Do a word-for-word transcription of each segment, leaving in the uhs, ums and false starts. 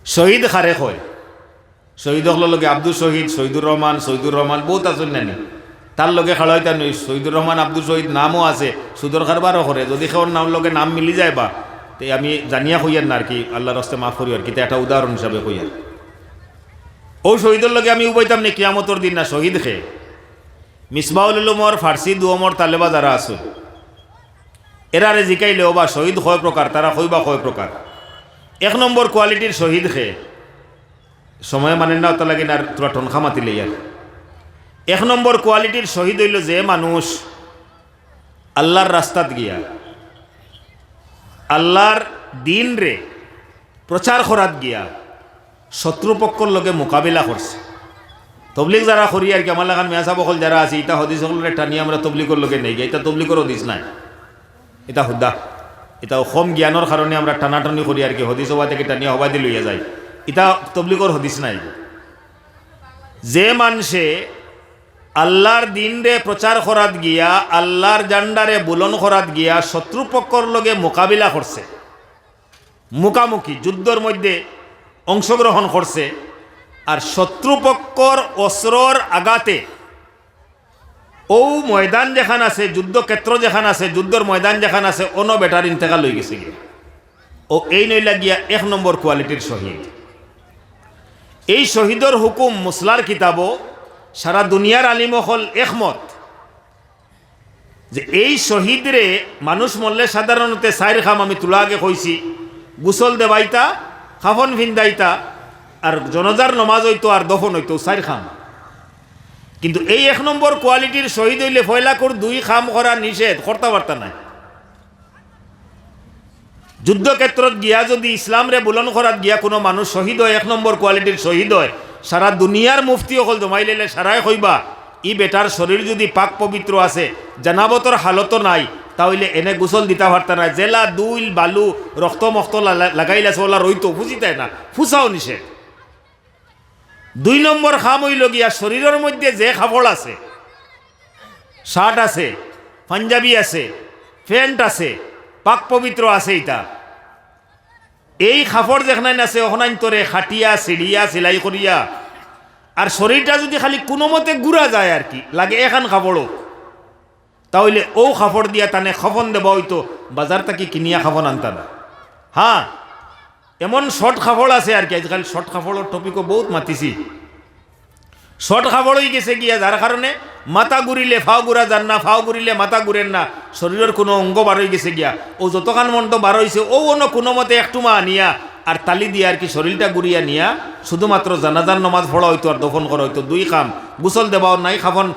শহীদ কারে কয়? শহীদ অকলর লগে আব্দুল শহীদ, শহীদুর রহমান, শহীদুর রহমান বউত আছইন নানি? তার লগে খাড়া অইতা নই। শহীদুর রহমান, আব্দুল শহীদ নামও আছে, সুদর কারবারও করে। যুদি কেউর নামর লগে নাম মিলি যায় বা, তে আমি জানিয়া কইয়ার না আর কি, আল্লার ওয়াস্তে মাফ করিও আর কি, তে একটা উদাহরণ হিসাবে কইয়ার। অউ শহীদর লগে আমি উবাইতাম নি কিয়ামতর দিন না, শহীদ কে? মিসবাউল উলুমর ফার্সি দুয়মর তালেবা যারা আছইন, এরারে জিকাইলে, "ও বা শহীদ কয় প্রকার?" তারা কইবা কয় প্রকার। এক নম্বর কোয়ালিটির শহীদ কে? সময় মানের না, অতা লাগি না, আর থুড়া টনখা মাতিলে ইয়ার। এক নম্বর কোয়ালিটির শহীদ অইলো যে মানুষ আল্লার রাস্তাত গিয়া, আল্লার দিনরে প্রচার করাত গিয়া শত্রুপক্ষর লগে মোকাবিলা করছে। তবলিগ যারা করি আর কি, আমার লাখান মেয়া সাব অকল যারা আছি, ইতা হদিস অকলরে টানিয়া আমরা তবলিগর লগে নেই গিয়া, ইতা তবলিগর হদিস নায়। ইতা হুদা, ইতা কম জ্ঞানর কারণে আমরা টানাটানি করি আর কি, হদিস হবা থাকি টানিয়া হবাদি লইয়া যাই। ইতা তবলিগর হদিস নায়। যে মানষে আল্লার দিনরে প্রচার করাত গিয়া, আল্লার জান্ডারে বুলন করাত গিয়া শত্রুপক্ষর লগে মোকাবিলা করছে, মুখামুখি যুদ্ধর মধ্যে অংশগ্রহণ করছে, আর শত্রুপক্ষর অস্ত্রর আঘাতে অউ ময়দান যেখান আছে, যুদ্ধক্ষেত্র যেখান আছে, যুদ্ধর ময়দান যেখান আছে, অনো বেটার ইন্তেকাল অইগেছে গিয়া। অউ এইন অইলা গিয়া এক নম্বর কোয়ালিটির শহীদ। এই শহীদর হুকুম মুসলার কিতাবো, সারা দুনিয়ার আলিম অকল একমত যে এই শহীদরে মানুষ মরলে সাধারণত চাইর কাম আমি তুলা আগে কইছি, গোসল দেবাইতা, কাফন ফিন্দাইতা, আর জনাজার নমাজ অইতো আর দফন অইতো, চাইর কাম। কিন্তু এই এক নম্বর কোয়ালিটির শহীদ অইলে পয়লাকুর দুই কাম করা নিষেধ, করতা পারতা নায়। যুদ্ধক্ষেত্রত গিয়া যুদি ইসলামরে বুলন করাত গিয়া কুনু মানুষ শহীদ অয়, এক নম্বর কোয়ালিটির শহীদ অয়, সারা দুনিয়ার মুফতি অকল জমাইলাইলে সারায় কইবা, "ই বেটার শরীর যুদি পাক পবিত্র আছে, জানাবতর হালতো নাই, তা অইলে এনে গোসল দিতা পারতা নায়, যেলা ধুইল বালু রক্ত মক্ত লা-, লা-, লাগাইল আছে, অলা রইতো, ফুছিতায় না, ফুছাও নিষেধ।" দুই নম্বর কাম অইলো গিয়া, শরীরর মধ্যে যে কাপড় আছে, শার্ট আছে, পাঞ্জাবি আছে, প্যান্ট আছে, পাক পবিত্র আছে ইতা, এই কাপড় যেখানাইন আছে, অখানাইন্তরে কাটিয়া, ছিড়িয়া, সিলাই করিয়া, আর শরীরটা যুদি খালি কুনুমতে গুরা যায় আর কি, লাগে এখান কাপড়ও, তা অইলে অউ কাপড় দিয়া তানে কফন দেবা অইতো, বাজার থাকি কিনিয়া কফন আনতা না। হ্যাঁ, এমন শর্ট কাপড় আছে আর কি, আজকাল শর্ট কাপড়র টপিকও বউত মাতিছি। শর্ট কাপড় অইগেছে গিয়া, যার কারণে মাথা ঘুরিলে ফাও ঘুরা যার না, ফাও ঘুরিলে মাথা ঘুরের না, শরীরর কুনু অঙ্গ বার অইগেছে গিয়া। অউ যতখান মন্দ বার অইছে, অউ অনো কুনুমতে একটুমা আনিয়া আর তালি দিয়া আর কি শরীরটা ঘুরিয়া নিয়া শুধুমাত্র জানাজার নমাজ পড়া অইতো আর দফন করা অইতো, দুই কাম, গোসল দেবাও নাই, কাফন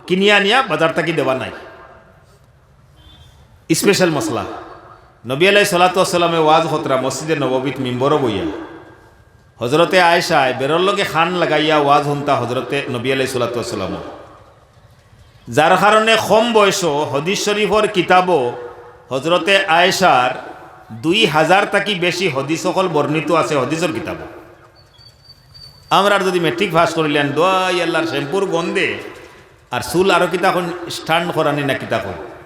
কিনিয়া আনিয়া বাজার থাকি দেবা নাই। স্পেশাল মাসলা। নবী আলাইহিস সালাতু ওয়াস সালামে ওয়াজ করতরা মসজিদে নববীত মিম্বরো বইয়া। হজরতে আয়েশায় বেরর লগে কান লাগাইয়া ওয়াজ হুনতা হজরতে নবী আলাইহিস সালাতু ওয়াস সালামর। যার কারণে কম বয়সো হদিস শরীফর কিতাবো হজরতে আয়েশার দুই হাজার থাকি বেশি হদিস অকল বর্ণিত আছে হদিসর কিতাবো। আমরার যুদি মেট্রিক পাস করিলাইন, দোয়াই আল্লার শ্যাম্পুর গন্ধে আর চুল আরো কিতা কইন, স্ট্যান্ড করানি না কিতা কইন,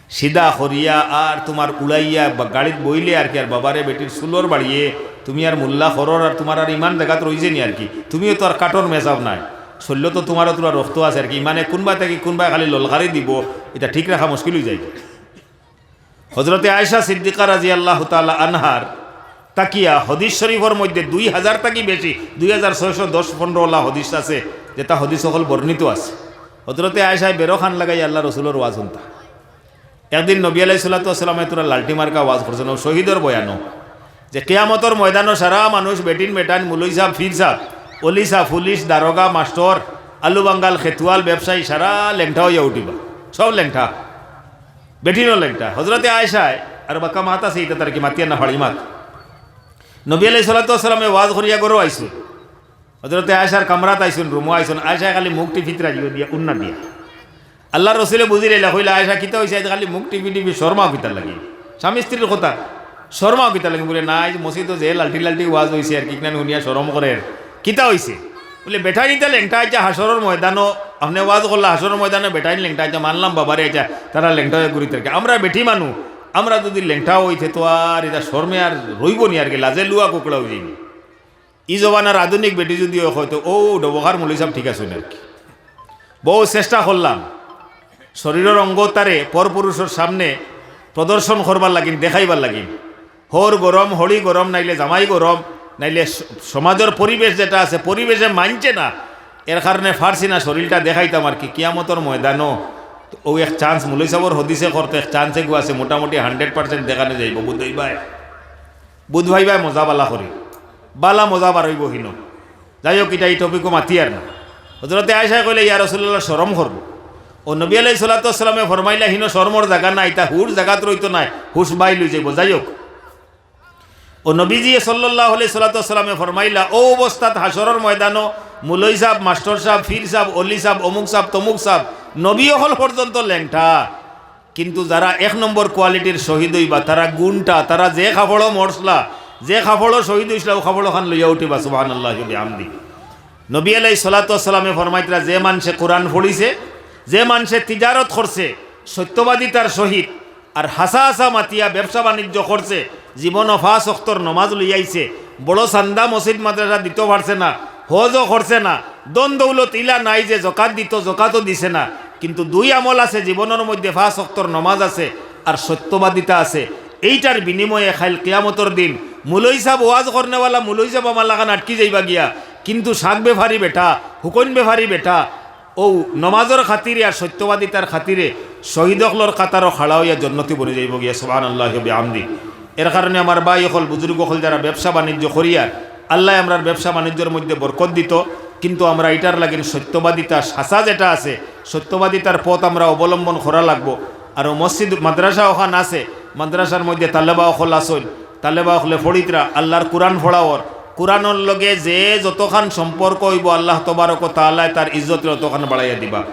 সিধা করিয়া আর তুমার উড়াইয়া বা গাড়িত বইলে আর কি, আর বাবারে বেটির চুলর বাড়িয়ে তুমি আর মোল্লা করর আর তুমার আর ইমান জাগাত রইছে নি আর কি, তুমিও তো আর কাঠর মেসাব নায়, শরীলো তো তুমারও তুমার রক্ত আছে আর কি, ইমানে কুনবা থাকি কুনবায় খালি ললকারি দিবো, ইটা ঠিক রাখা মুশকিল অইযায়। হজরতে আয়েশা সিদ্দিকা রাদিয়াল্লাহু তাআলা আনহার থাকিয়া হদিস শরীফর মধ্যে দুই হাজার থাকি বেশি, দুই হাজার ছয়শো দশ পনরো ওলা হদিস আছে, যেটা হদিস অকল বর্ণিত আছে। হজরতে আয়েশায় বেরো কান লাগাইয়া আল্লার রসুলর ওয়াজ হুনতা। একদিন নবী আলাইহিস সালাতু ওয়াস সালামে থুড়া লালটি মার্কা ওয়াজ করছইন, অউ শহীদর বয়ানো, যে কিয়ামতর ময়দানো সারা মানুষ, বেটিন বেটাইন, মুলই সাব, ফির সাব, অলি সাব, পুলিশ, দারোগা, মাস্টর, আলু বাঙ্গাল, খেতুয়াল, ব্যবসায়ী, সারা লেংটা অইয়া উঠিবা, সব লেংটা। বেটিনও লেংটা। হজরতে আয়েশায়, আর বাক্কা মাত আছে, ইটা তার কি মাতিয়ার না ফাড়ি মাত। নবী আলাইহিস সালাতু ওয়াস সালামে ওয়াজ করিয়া ঘরো আইছইন। হজরতে আয়েশার কামরাত আইছইন, রুমো আইছইন। আয়েশায় খালি মুখ টিপিতরা জিও দিয়া, উন্না দিয়া। আল্লার রসুলে বুঝিলাইলা, কইলা, "আয়েশা, কিতা অইছে? আইজ খালি মুখ টিপি টিপি শরমাও কিতার লাগি?" স্বামী স্ত্রীর কথা, "শরমাও কিতার লাগি?" বুলে, "না, আইজ মসজিদো যে লালটি লালটি ওয়াজ অইছে আর কি, ইখান হুনিয়া শরম করের। কিতা অইছে?" বুলে, "বেটাইন ইতা লেংটা আইজ হাশরর ময়দানো, আপনে ওয়াজ করলা হাশরর ময়দানো বেটাইন লেংটা আইজ, মানলাম বাবারে আইজ তারা লেংটা অইয়া ঘুরিতরা আর কি। আমরা বেটি মানু, আমরা যুদি লেংটা অই তে তো আর ইতা শরমে আর রইবো নি আর কি, লাজে লুয়া কুকড়া অইযাইবো।" ই জমানার আধুনিক বেটি যদি অয়, অয় তো অউ ডবকার মৌলভী সাব ঠিক আছইন আর কি। বউ চেষ্টা করলাম শরীরর অঙ্গ তারে পরপুরুষর সামনে প্রদর্শন করবার লাগিন, দেখাইবার লাগিন। হউর গরম, হড়ি গরম, নাইলে জামাই গরম, নাইলে স-, সমাজর পরিবেশ যেটা আছে, পরিবেশে মানছে না, এর কারণে পারছি না শরীরটা দেখাইতাম আর কি। কিয়ামতর ময়দানো অউ এক chance, মৌলভী সাবর হদিসে করতে এক chance এগু আছে, মোটামুটি hundred percent দেখানি যাইবো, বুঝ অইবায়। বুধ ভাই ভাই মজা বালা করি, বালা মজা বারইবো হিনো। যাই হোক, ইটা ই টপিকও মাতিয়ার না। হজরতে আয়েশায় কইলা, "ইয়া রাসূলুল্লাহ, শরম করবো।" অউ নবী আলাইহিস সালাতু ওয়াস সালামে ফরমাইলা, "হিনো শরমর জাগা নাই, ইতা হুশ জাগাত রইতো নায়, হুশ বাইর অই যাইবো।" যাই হোক, অউ নবীজিয়ে সাল্লাল্লাহু আলাইহি সালাতু ওয়াস সালামে ফরমাইলা, অউ অবস্থাত হাশরর ময়দানো মৌলভী সাব, মাস্টর সাব, পীর সাব, অলি সাব, অমুক সাব, তমুক সাব, নবী অকল পর্যন্ত লেংটা। কিন্তু যারা এক নম্বর কোয়ালিটির শহীদ অইবা, তারা গুণটা, তারা যে কাপড়ো মরছলা, যে কাপড়ো শহীদ অইছলা, অউ কাপড় অখান লইয়া উঠিবা। সুবহানাল্লাহি ওয়া বিহামদি। নবী আলাইহিস সালাতু ওয়াস সালামে ফরমাইতরা, যে মানষে কোরআন পড়িছে, যে মানষে তিজারত করছে, সত্যবাদিতার সহিত, আর হাছা হাছা মাতিয়া ব্যবসা বাণিজ্য করছে, জীবনো পাঁচ ওয়াক্তর নমাজ লইয়া আইছে, বড় চান্দা মসজিদ মাদ্রাসা দিতো পারছে না, হজও করছে না, ধন দৌলত ইলা নাই যে জকাত দিতো, জকাতও দিছে না, কিন্তু দুই আমল আছে জীবনর মধ্যে, পাঁচ ওয়াক্তর নমাজ আছে আর সত্যবাদিতা আছে। এইটার বিনিময়ে কাইল কিয়ামতর দিন মৌলভী সাব ওয়াজ করনেওয়ালা মৌলভী সাব আমার লাখান আটকি যাইবা গিয়া, কিন্তু শাক বেপারী বেটা, হুকইন বেপারী বেটা, অউ নমাজর খাতিরে আর সত্যবাদিতার খাতিরে শহীদ অকলর কাতারো খাড়া অইয়া জন্নতি বনি যাইবো গিয়া। সুবহানাল্লাহি ওয়া বিহামদি। এর কারণে আমার ভাই অকল, বুজুর্গ অকল, যারা ব্যবসা বাণিজ্য করিয়ার, আল্লায় আমরার ব্যবসা বাণিজ্যর মধ্যে বরকত দিতো, কিন্তু আমরা ইটার লাগিন সত্যবাদিতা, হাছা যেটা আছে, সত্যবাদিতার পথ আমরা অবলম্বন করা লাগবো। আর অউ মসজিদ মাদ্রাসা অখান আছে, মাদ্রাসার মধ্যে তালেবা অকল আছইন, তালেবা অকলে পড়িতরা, আল্লার কোরআন পড়াওর, কোরআনর লগে যে যতখান সম্পর্ক অইবো, আল্লাহ তবারক ওয়া তাআলায় তার ইজ্জতরে অতখান বাড়াইয়া দিবা।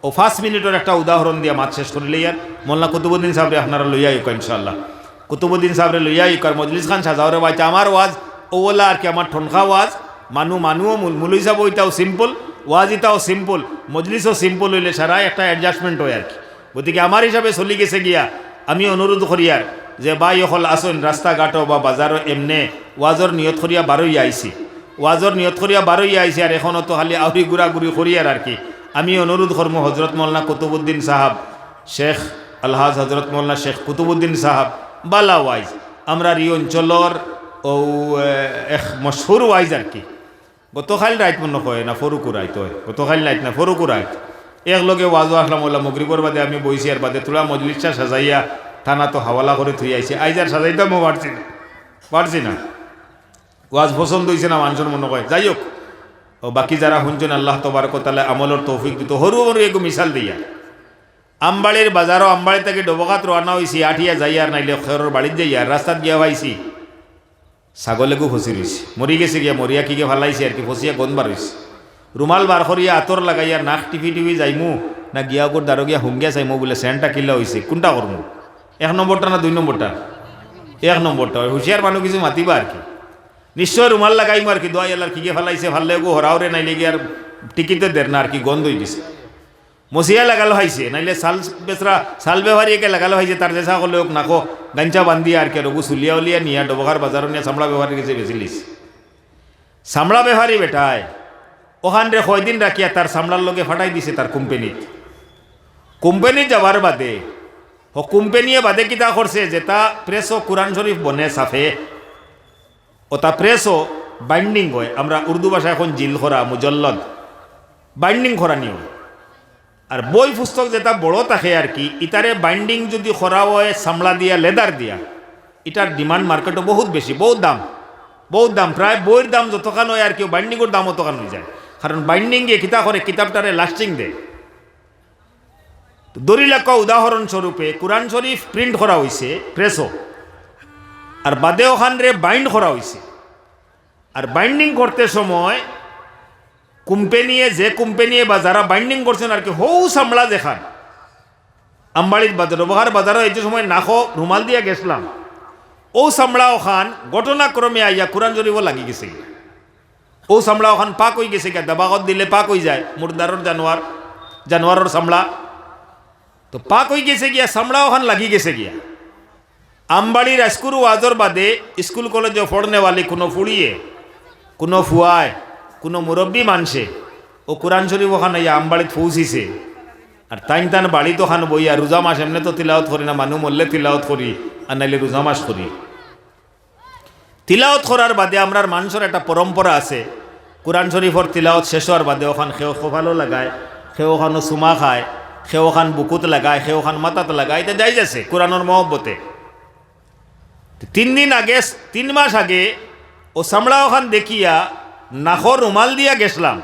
অউ পাঁচ মিনিটর একটা উদাহরণ দিয়া মাত শেষ করিলাইয়ার। মোল্লা কুতুবুদ্দিন সাবরে আপনারা লইয়া আইউক্কা ইনশাআল্লাহ। কুতুবুদ্দিন সাবরে লইয়া আইউক্কা, আর মজলিস খান সাজাওরে বাইতে। আমার ওয়াজ অউ অলা আর কি, আমার ঠনখা ওয়াজ। মানু, মানুও মূল-, মৌলভী সাব ইতাও simple, ওয়াজ ইতাও simple, মজলিসও simple অইলে সারা একটা adjustment অয় আর কি। গতিকে আমার হিসাবে চলি গেছে গিয়া, আমি অনুরোধ করিয়ার যে ভাই অকল আছইন রাস্তাঘাটো বা বাজারো এমনে ওয়াজর নিয়ত করিয়া বারইয়া আইছি, ওয়াজর নিয়ত করিয়া বারইয়া আইছি, আর অখনো তো খালি আউরি ঘুরাঘুরি করিয়ার আর কি। আমি অনুরোধ করমু হজরত মৌলানা কুতুবুদ্দিন সাহাব, শেখ আলহাজ হজরত মৌলানা শেখ কুতুবুদ্দিন সাহাব, বালা ওয়াইজ, আমরার ই অঞ্চলর অউ, এ, এক মশহুর ওয়াইজ আর কি। গতকাইল রাইত মনো অয় না, ফরুকু রাইত অয়। গতকাইল রাইত না, ফরুকু রাইত। একলগে ওয়াজও আছলাম, অউলা মগরিবর বাদে আমি বইছি, আর বাদে থুড়া মজলিসটা সাজাইয়া থানা তো হাওয়ালা করি থুই আইছি। আইজ আর সাজাইতামও পারছি না, পারছি না। ওয়াজ পছন্দ অইছে না মানষর মনো অয়। যাই হোক, অউ বাকি যারা হুনছইন, আল্লাহ তবারক ওয়া তাআলায় আমলর তৌফিক দিতো। হুরু হুরু এগু মিসাল দিয়া। আমবাড়ির বাজারো, আমবাড়ি থাকি ডবকাত রওয়ানা অইছি, আটিয়া যাইয়ার নাইলে খেরর বাড়িত যাইয়ার, রাস্তাত গিয়া পাইছি ছাগল এগু ফসি রইছে, মরি গেছে গিয়া, মরিয়া কিগে ফালাইছে আর কি, ফসিয়া গন্ধ বার অইছে। রুমাল বার করিয়া আতর লাগাইয়া নাক টিপি টিপি যাইমু, না গিয়া অগুর দারো গিয়া হুঙ্গিয়া চাইমু বুলে সেন্টটা কিলা অইছে, কুনটা করমু? এক নম্বরটা না দুই নম্বরটা? এক নম্বরটা। অউ হুঁশিয়ার মানুষ কিছু মাতিবা আর কি। নিশ্চয় রুমাল লাগাইমু আর কি, দোয়াই আল্লার কিগে ফালাইছে, ফাললে অগু হরাওরে, নাইলে গিয়া আর টিকিতে দের না আর কি, গন্ধ অই গেছে। মসিয়া লাগালো খাইছে, নাইলে চাল বেচরা, চাল বেপারী একে লাগালো খাইছে, তার যেছা করলে অউক নাকো, গাঞ্চা বান্ধিয়া আর কি, আর অগু চুলিয়া উলিয়া নিয়া ডবকার বাজারো নিয়া চামড়া বেপারীর গেছে বেচিলিছে। চামড়া বেপারী বেটায় অখানরে কয়দিন রাখিয়া তার চামড়ার লগে ফাটাই দিছে তার কোম্পানিত। কোম্পানিত যাওয়ার বাদে, অউ কোম্পানিয়ে বাদে কিতা করছে, যেটা প্রেসও কোরআন শরীফ বনে ছাপে, অটা প্রেসও বাইন্ডিং অয়, আমরা উর্দু ভাষায় অখন জিল করা, মুজল্লদ, বাইন্ডিং করানি অয়। আর বই পুস্তক যেটা বড় থাকে আর কি, ইতারে বাইন্ডিং যুদি করা অয় চামড়া দিয়া, লেদার দিয়া, ইটার ডিমান্ড মার্কেটো বহুত বেশি, বহুত দাম, বহুত দাম। প্রায় বইর দাম যতখান অয় আর কি, বাইন্ডিংর দাম অতখান অইযায়। কারণ বাইন্ডিংয়ে কিতা করে, কিতাবটারে লাস্টিং দেয়। তো ধরি রাখো, উদাহরণস্বরূপে কোরআন শরীফ প্রিন্ট করা অইছে প্রেসও, আর বাদে অখানরে বাইন্ড করা অইছে। আর বাইন্ডিং করতে সময় কোম্পানিয়ে, যে কোম্পানিয়ে বা যারা বাইন্ডিং করছইন আর কি, হউ চামড়া যেখান আমবাড়ির বাজারো, ডবকার বাজারো এই যে সময় নাকো রুমাল দিয়া গেছলাম, অউ চামড়া অখান ঘটনাক্রমে আইয়া কোরআন শরীফও লাগি গেছে গিয়া। অউ চামড়া অখান পাক অই গেছে গিয়া, দাবাগত দিলে পাক অই যায়, মুর্দারর জানোয়ার, জানোয়ারর চামড়া। তো পাক অই গেছে গিয়া, চামড়া অখান লাগি গেছে গিয়া। আমবাড়ির আইজকুর ওয়াজর বাদে স্কুল কলেজো পড়নেওয়ালি কুনু ফুড়িয়ে কুনু ফুয়ায়, কুনু মুরব্বি মানষে অউ কুরআন শরিফ অখান আইয়া আমবাড়িত পৌঁছিছে, আর তাইন তান বাড়িত অখান বইয়া, রোজা মাস এমনে তো তিলাওত করি না, মানু মরলে তিলাওত করি, আর নাইলে রোজা মাস করি। তিলাওত করার বাদে আমরার মানষর একটা পরম্পরা আছে, কুরআন শরিফর তিলাওত শেষ অওয়ার বাদে অখান কেউ কপালো লাগায়, কেউ অখানো চুমা খায়, কেউ অখান বুকুত লাগায়, কেউ অখান মাথাত লাগায়, ইটা জায়েজ আছে কুরআনর মহব্বতে। তিন দিন আগে, তিন মাস আগে অউ চামড়া অখান দেখিয়া নাকো রুমাল দিয়া গেছলাম।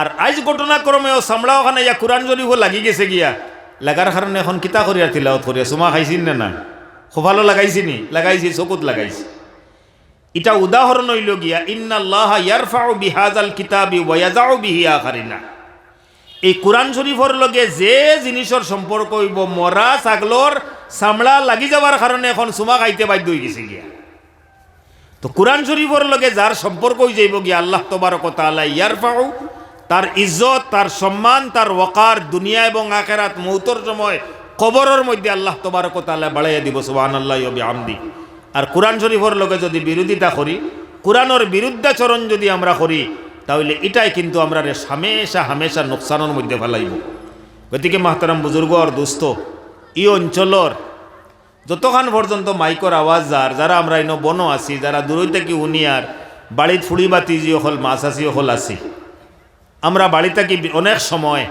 আর আইজ ঘটনাক্রমে অউ চামড়া অখান আইয়া কুরআন শরিফো লাগি গেছে গিয়া, লাগার কারণে অখন কিতা করিয়ার তিলাওত করিয়ার, চুমা খাইছি নি না? কপালো লাগাইছি নি? লাগাইছি, চকুত লাগাইছি। ইটা উদাহরণ অইলো গিয়া, ইন্নাল্লাহা ইয়ারফাউ বিহাযাল কিতাবি ওয়া ইয়াযাউ বিহি আখারিনা। এই কুরআন শরিফর লগে যে জিনিসর সম্পর্ক অইবো, মরা ছাগলর চামড়া লাগি যাওয়ার কারণে অখন চুমা খাইতে বাধ্য অইগেছে গিয়া। তো কুরআন শরিফর লগে যার সম্পর্ক অইযাইবো গিয়া, আল্লাহ তবারক ওয়া তাআলা ইয়ারফাউ, তার ইজ্জত, তার সম্মান, তার ওয়াকার দুনিয়া এবং আখেরাত, মউতর সময়, কবরর মধ্যে আল্লাহ তবারক ওয়া তাআলা বাড়াইয়া দিবো, সুবহানাল্লাহি ওয়া বিহামদি। আর কুরআন শরিফর লগে যুদি বিরোধিতা করি, কুরআনর বিরুদ্ধাচরণ যুদি আমরা করি, তাইলে ইটায় কিন্তু আমরারে হামেশা হামেশা নোকসানর মধ্যে ফালাইবো। গতিকে মাহতারাম বুজুর্গ আর দোস্ত, ই অঞ্চলর যতখান পর্যন্ত মাইকর আওয়াজ যার, যারা আমরা ইনো বনো আছি, যারা দূরই থাকি হুনিয়ার, বাড়িত ফুড়ি বাতিজি অকল, মা চাচি অকল আছি, আমরা বাড়ি থাকি বি-, অনেক সময়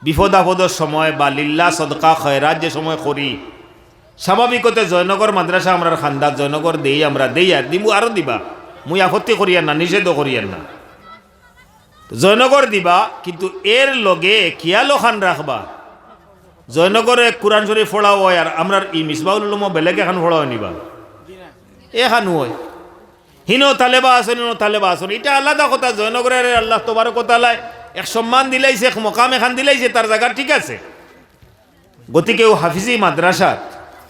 বিপদ আপদর সময় বা লিল্লা সদকা খয়রাত যে সময় করি, স্বাভাবিকতে জয়নগর মাদ্রাসা আমরার খান্দাত, জয়নগর দেই, আমরা দেই আর দিমু আরো দিবা, মুই আপত্তি করিয়ার না, নিষেধও করিয়ার না। জয়নগর দিবা, কিন্তু এর লগে খিয়াল অখান রাখবা, জয়নগরে কুরআন শরিফ পড়া অয় আর আমরার ই মিসবাহুল উলুমো বেলেগ এখান পড়া অয় নি বা? এখান অয়। হিনো তালেবা আছইন, হিনো তালেবা আছইন, ইটা আলাদা কথা। জয়নগররে আল্লাহ তবারক ওয়া তাআলায় এক সম্মান দিলাইছে, এক মকাম এখান দিলাইছে, তার জাগা ঠিক আছে। গতিকে অউ হাফিজি মাদ্রাসাত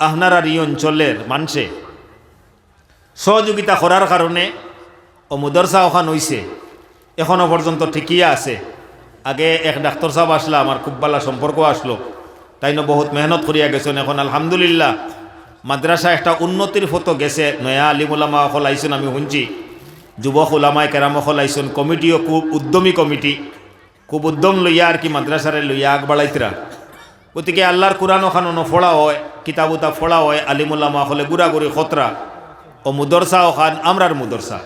আপনারার ই অঞ্চলর মানষে সহযোগিতা করার কারণে অউ মুদরসা অখান অইছে, এখনো পর্যন্ত টিকিয়া আছে। আগে এক ডাক্তর সাব আছলা, আমার খুব ভালা সম্পর্ক আছলো, তাইনও বহুত মেহনত করিয়া গেছইন। এখন আলহামদুলিল্লাহ মাদ্রাসা একটা উন্নতির পথো গেছে, নয়া আলিম উলামা অকল আইছইন, আমি হুনছি যুবক উলামায়ে কেরাম অকল আইছইন, কমিটিও খুব উদ্যমী কমিটি, খুব উদ্যম লইয়া আর কি মাদ্রাসারে লইয়া আগ বাড়াইতরা। গতিকে আল্লার কুরআন অখান অনো পড়া অয়, কিতাব উতাব পড়া অয়, আলিম উলামা অকলে ঘুরাঘুরি করতরা, অউ মুদরসা অখান আমরার মুদরসা।